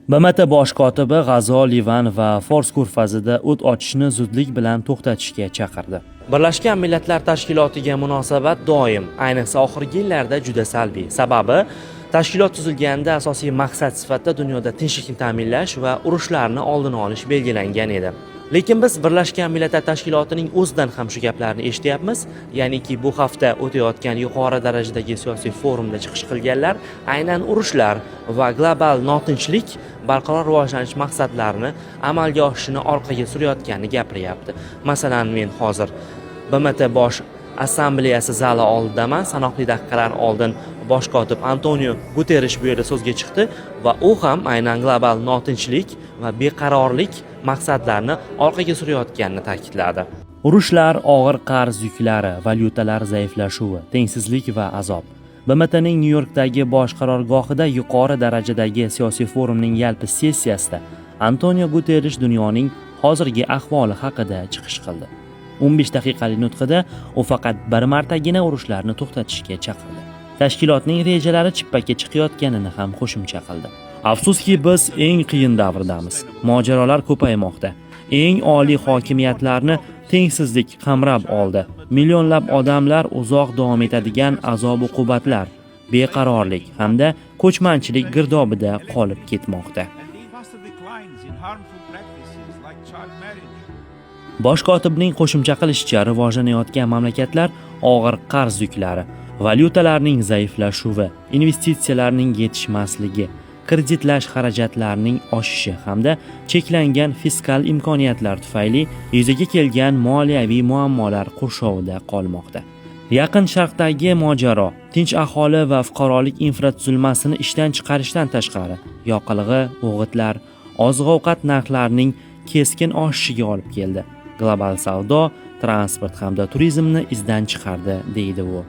BMT bosh kotibi G'azo, Livan va Fors ko'rfazida o't ochishni zudlik bilan to'xtatishga chaqirdi. Birlashgan Millatlar Tashkilotiga munosabat doim, ayniqsa oxirgi yillarda juda salbiy. Sababi, tashkilot tuzilganda asosiy maqsad sifatida dunyoda tinchlikni ta'minlash va urushlarni oldini olish belgilangan edi. Lekin biz Birlashgan Millatlar Tashkilotining o'zidan ham shu gaplarni eshityapmiz, ya'niki bu hafta o'tayotgan yuqori darajadagi siyosiy forumda chiqish qilganlar aynan urushlar va global notinchlik barqaror rivojlanish maqsadlarini amalga oshishini orqaga surayotganini gapiryapti. Masalan, men hozir BMT bosh assambleyasi zali oldidaman. Sanoqli daqiqalar oldin bosh kotib Antonio Guterrish bu yerda so'zga chiqdi va u ham aynan global notinchlik va beqarorlik maqsadlarni orqaga surayotganini ta'kidladi. Urushlar, og'ir qarz yuklari, valyutalar zaiflashuvi, tengsizlik va azob. BMTning Nyu Yorkdagi bosh qarorgohida yuqori darajadagi siyosiy forumning yalpi sessiyasida Antonio Guterrish dunyoning hozirgi ahvoli haqida chiqish qildi. 15 daqiqalik nutqida u faqat bir martagina urushlarni to'xtatishga chaqirdi. Tashkilotning rejalari chippakka chiqayotganini ham qo'shimcha qildi. Afsuski, biz eng qiyin davrdamiz. Mojarolar ko'paymoqda. Eng oliy hokimiyatlarni tengsizlik qamrab oldi. Millionlab odamlar uzoq davom etadigan azob-uqubatlar, beqarorlik hamda ko'chmanchilik girdobida qolib ketmoqda. And the faster declines in harmful practices like child marriage. Bosh kotibning qo'shimcha qilishicha, rivojlanayotgan mamlakatlar og'ir qarz yuklari, valyutalarning zaiflashuvi, investitsiyalarning yetishmasligi, kreditlash xarajatlarining oshishi hamda cheklangan fiskal imkoniyatlar tufayli yuzaga kelgan moliyaviy muammolar qurshovida qolmoqda. Yaqin Sharqdagi mojaro tinch aholi va fuqarolik infratuzilmasini ishdan chiqarishdan tashqari, yoqilg'i, o'g'itlar, oziq-ovqat narxlarining keskin oshishiga olib keldi. Global savdo, transport hamda turizmni izdan chiqardi, deydi u.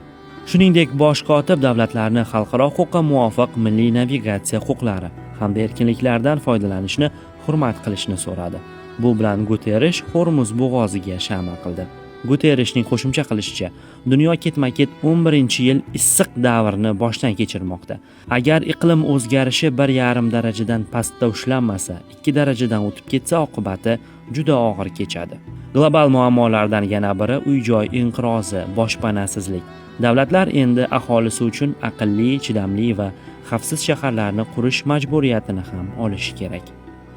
Shuningdek, bosh kotib davlatlarni xalqaro huquqqa muvofiq milliy navigatsiya huquqlari hamda erkinliklardan foydalanishni hurmat qilishni so'radi. Bu bilan Guterrish Hormuz bo'g'oziga shama qildi. Guterrishning qo'shimcha qilishicha, dunyo ketma-ket 11-yil issiq davrni boshdan kechirmoqda. Agar iqlim o'zgarishi 1,5 darajadan pastda ushlanmasa, 2 darajadan o'tib ketsa, oqibati juda og'ir kechadi. Global muammolardan yana biri uy-joy inqirozi, boshpanasizlik. Davlatlar endi aholisi uchun aqlli, chidamli va xavfsiz shaharlarni qurish majburiyatini ham olishi kerak.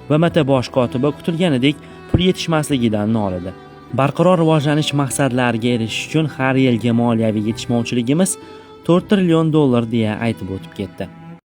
BMT bosh kotibi kutilganidek pul yetishmasligidan nolidi. Barqaror rivojlanish maqsadlariga erishish uchun har yilgi moliyaviy yetishmovchiligimiz 4 trillion dollar, deya aytib o'tib ketdi.